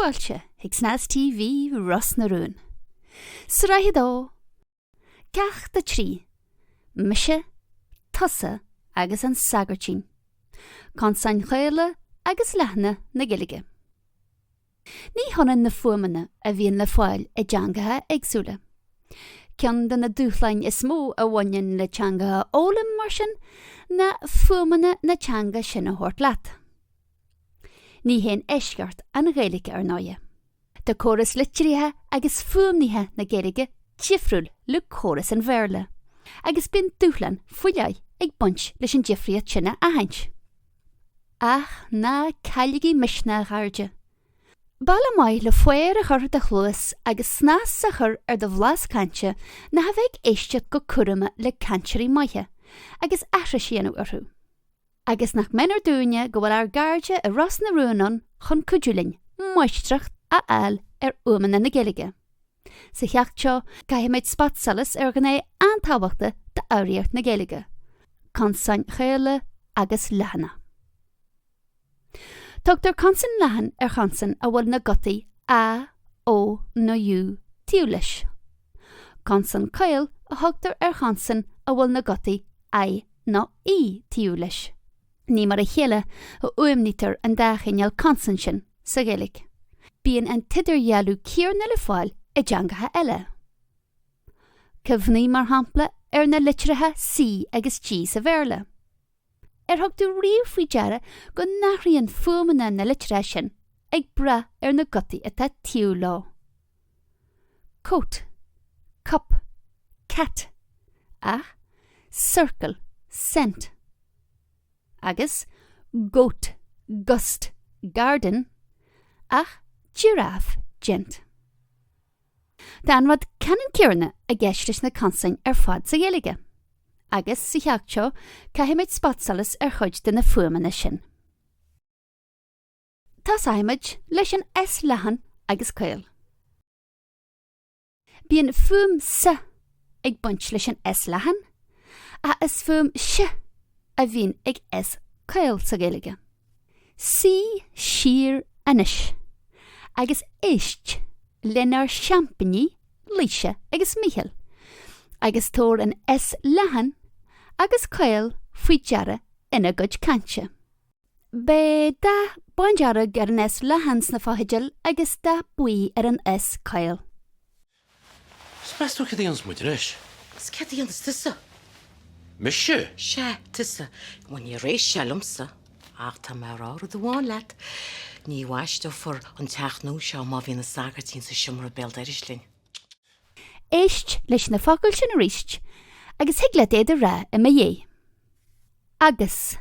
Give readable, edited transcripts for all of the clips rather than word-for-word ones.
fáilte chuig Snas TV Ros na Rún. Sraith 2, Ceacht 3, Mise, Tusa agus an Sagairtín. Consain Chaola agus Leathana na Gaeilge. Ní hionann na fuaimeanna a bhíonn le fáil i dteangacha éagsúla. Ceann de na dúshláin is mó a bhaineann le teanga a fhoghlaim, mar sin, ná fuaimeanna na teanga sin a thabhairt leat. Ní haon eisceacht an Ghaeilge, ar ndóighe. Tá córas litrithe agus fuaimnithe na Gaeilge difriúil le córas an Bhéarla, agus bíonn dúshlán faoi leith ag baint leis an difríocht sin a aithint. Ach ná cailligí misneach, a chairde! Bealach maith le faobhar a chur ar do chluas agus snas a chur ar do bhlas cainte ná a bheith ag éisteacht go cúramach le cainteoirí maithe agus aithris a dhéanamh orthu. Agus nach méanar dúinne go bhfuil ár gcairde i Ros na Rún ann chun cuidiú linn máistreacht a fháil ar fhuaimeanna na Gaeilge. Sa cheacht seo, caithfimid spotsolas ar ghné an-tábhachtach d'fhoghraíocht na Gaeilge, consain chaola agus leathana. Tugtar consan leathan ar chonsan a bhfuil na gutaí A, O nó U taobh leis. Consan caol a thugtar ar chonsan a bhfuil na gutaí I nó E taobh leis. Ní mar a chéile a fhuaimnítear an dá chineál consan sin sa Ghaeilge. Bíonn an t-idirdhealú céanna le fáil i dteangacha eile. Cuimhnigh, mar shampla, ar na litreacha C agus G sa Bhéarla. Ar thug tú riamh faoi deara go n-athraíonn fuaimeanna na litreacha sin ag brath ar na gutaí atá taobh leo? coat, cup, cat, ach circle, cent, agus goat, gust, garden, ach giraffe, gent. Tá an rud ceannann céanna i gceist leis na consain ar fad sa Ghaeilge, agus sa cheacht seo caithfimid spotsolas ar chuid de na fuaimeanna sin. Tosóimid leis an S leathan agus caol. Bíonn fuaim S ag baint leis an S leathan, ach is fuaim S a bhíonn ag S caol sa Ghaeilge. Suigh siar anois agus éist lenár seaimpíní Laoise agus Mícheál agus tabhair an S leathan agus caol faoi deara ina gcuid cainte. Beidh dath bándearg ar an S leathan sna fotheidil agus dath buí ar an S caol. 'S meas tú céard a dhéanfas muid anois? 'S céard a dhéanfas tusa? Mise? Sea, tusa. Bhuel, níor éist sé liomsa. Ach tá mé a rá rud amháin leat. Ní bhaisteofar an teach nua seo má bhíonn an sagairtín sa seomra béal dorais linn. Éist leis na focail sin arís agus thig leat iad a rá i mo dhiaidh. Agus.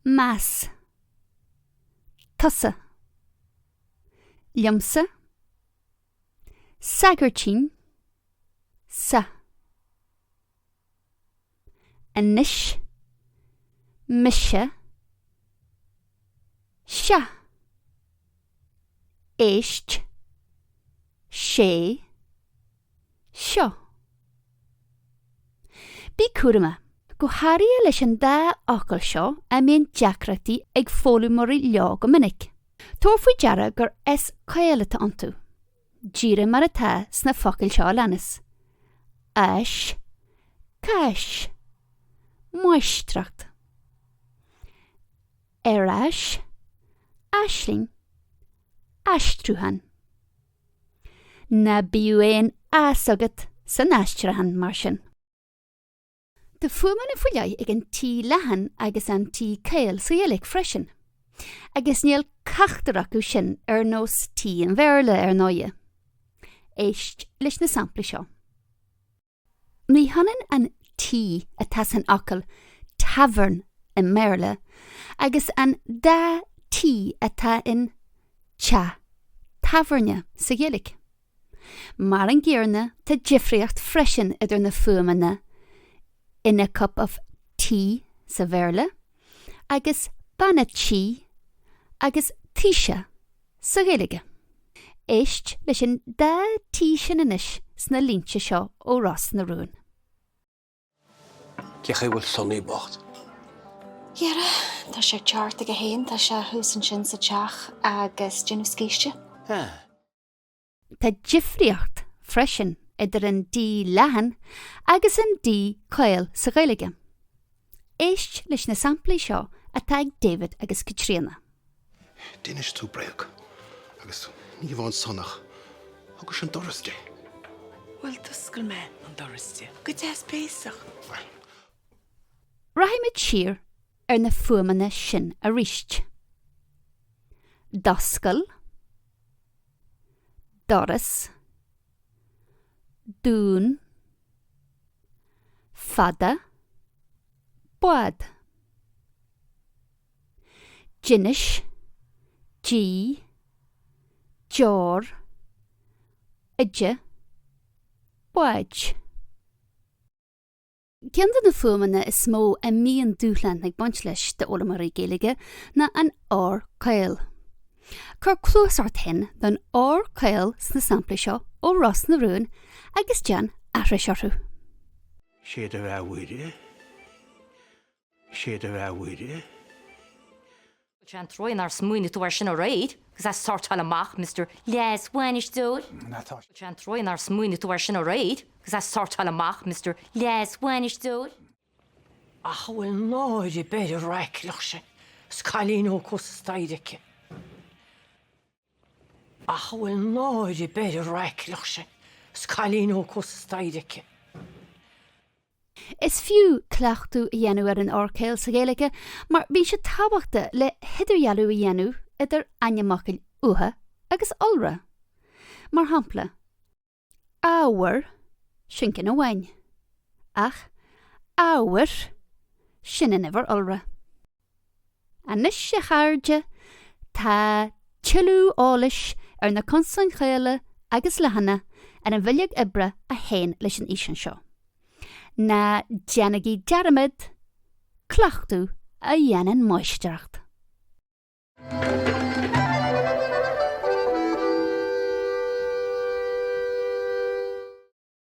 Meas. Tusa. Liomsa. Sagairtín. Sa. Anois. Mise. Sea. Éist. Sé. Seo. Bí cúramach, go háirithe leis an dá fhocal seo a mbíonn deacrachtaí ag foghlaimeoirí leo go minic. Tabhair faoi deara gur S caol atá iontu, díreach mar atá sna focail seo a leanas, áis, cáis, máistreacht, ar ais, aisling, aistriúchán. Ná bíodh aon fhios agat san aistriúchán, mar sin. Tá fuaimeanna faoi leith ag an T leathan agus an T caol sa Ghaeilge freisin. Agus níl ceachtar acu sin ar nós T an Bhéarla, ar ndóighe. Éist leis na samplaí seo. Ní hionann an T atá san fhocal tavern i mBéarla agus an dá T atá in teach tábhairne sa Ghaeilge. Mar an gcéanna, tá difríocht freisin idir na fuaimeanna in a cup of tea sa Bhéarla agus bean a' tí agus taoiseach sa Ghaeilge. Éist leis an dá T sin anois sna línte seo ó Ros na Rún. Cén chaoi a bhfuil Sonny bocht? Dhera, tá sé ceart aige féin, tá sé thuas ansin sa teach agus déanamh scíste. Ah. Tá difríocht freisin idir an D leathan agus an D caol sa Ghaeilge. Éist leis na samplaí seo atá ag David agus Caitríona. D'inis tú bréag agus ní hamháin san ach thugais an doras di. Bhuel, d'oscail mé an doras di go deas béasach. Bhuel. Rachaimid siar ar na fuaimeanna sin arís. D'oscail. Doras. Dún. Fada. Bád. D'inis. Di. Deor. Oide. Báid. Ceann de na fuaimeanna is mó a mbíonn dúshlán ag baint leis d'fhoghlaimeoirí Gaeilge ná an R caol. Cuir cluas ort féin don R caol sna samplaí seo ó Ros na Rún agus déan aithris orthu. Sé do bheatha Mhuire, sé do bheatha Mhuire. Sé an trua nár smaoinigh tú air sin aréir agus é sórtáil amach, Mister Leas-Bhainisteoir. Sé an trua nár smaoinigh tú air sin aréir agus é sórtáil amach, Mister Leas-Bhainisteoir. Ach an bhfuil náire ar bith ar an fhraicleach sin is cailín óg thuas an staighre aici? Ach an bhfuil náire ar bith ar an fhraicleach sin is cailín óg thuas an staighre aici? Is fiú cleachtadh a dhéanamh ar an R caol sa Ghaeilge mar bíonn sé tábhachtach le hidirdhealú a dhéanamh idir ainmfhocail uatha agus iolra. Mar shampla, ábhar, sin ceann amháin, ach ábhair, sin an uimhir iolra. Anois, a chairde, tá tuilleadh eolais ar na consain chaola agus leathana ar an bhileog oibre a théann leis an fhíseán seo. Ná déanaigí dearmad, cleachtadh a dhéanann máistreacht!